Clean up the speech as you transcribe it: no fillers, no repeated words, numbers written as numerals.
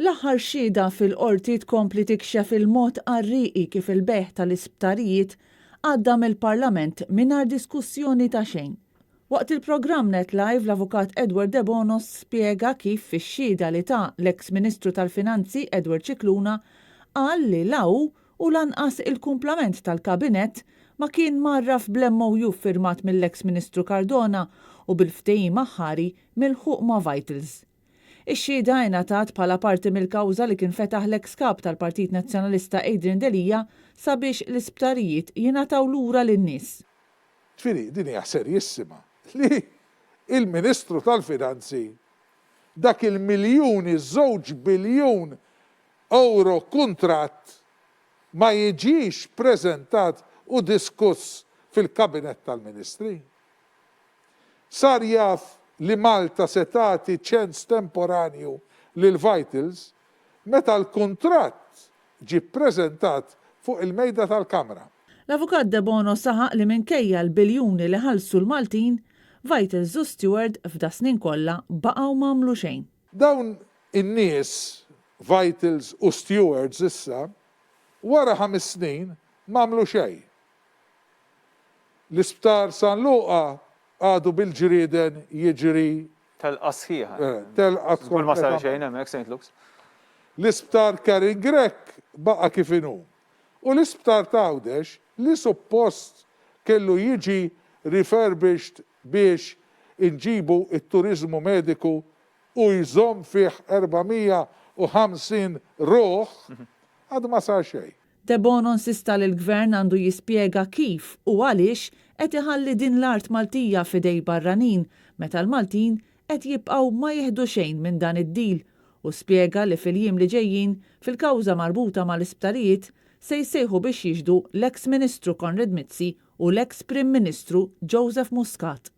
L-aħħar xhieda fil-Qorti tkompli tikxef il-mod qarrieqi kif il-bejgħ tal-isptarijiet għadda mill-Parlament mingħajr diskussjoni ta' xejn. Waqt il-programm Net Live l-Avukat Edward Debono spjega kif fix-xhieda li ta l-eks Ministru tal-Finanzi Edward Scicluna qal li la hu u lanqas il-kumplament tal-Kabinett ma kien mgħarraf bl-MOU ffirmat mill-eks Ministru Cardona u bil-ftehim aħħari milħuq ma' Vitals. Ix-xhieda ingħatat bħala parti mill-kawża li kien fetaħ l-eks Kap tal-Partit Nazzjonalista Adrian Delia sabiex l-isptarijiet jingħataw lura lin-nies. Ġifieri din hija serjissima li l-Ministru tal-Finanzi dak il-miljuni, żewġ biljun ewro kuntratt ma jiġix preżentat u diskuss fil-Kabinett tal-Ministri. Sar jaf li Malta se tagħti ċens temporanju lil Vitals meta l-kuntratt ġie ppreżentat fuq il-mejda tal-Kamra. L-Avukat Debono saħaq li minkejja l-biljuni li ħallsu l-Maltin, Vitals u Steward f'das-snin kollha baqgħu m'għamlu xejn. Dawn in-nies, Vitals u Stewards issa, wara ħames snin m'għamlu xejn. L-Isptar San Luqa għadu bil-ġrieden jiġri. Telqa sħiħa. Telqa Żgur ma sar xejn hemmhekk St. Luke's. L-Isptar Karin Grech baqa' kif inhu. U l-Isptar t'Għawdex li suppost kellu jiġi refurbished biex inġibu t-turiżmu mediku u jżomm fih 450 ruħ, għadu ma sar xejn. Debono insista li l-Gvern għandu jispjega kif u għaliex qed iħalli din l-art Maltija f'idej barranin meta l-Maltin qed jibqgħu ma jieħdu xejn minn dan id-deal u spjega li fil-jiem li ġejjin fil-kawża marbuta mal-isptarijiet se jsejħu biex jixhdu l-eks Ministru Konrad Mizzi u l-eks Prim Ministru Joseph Muscat.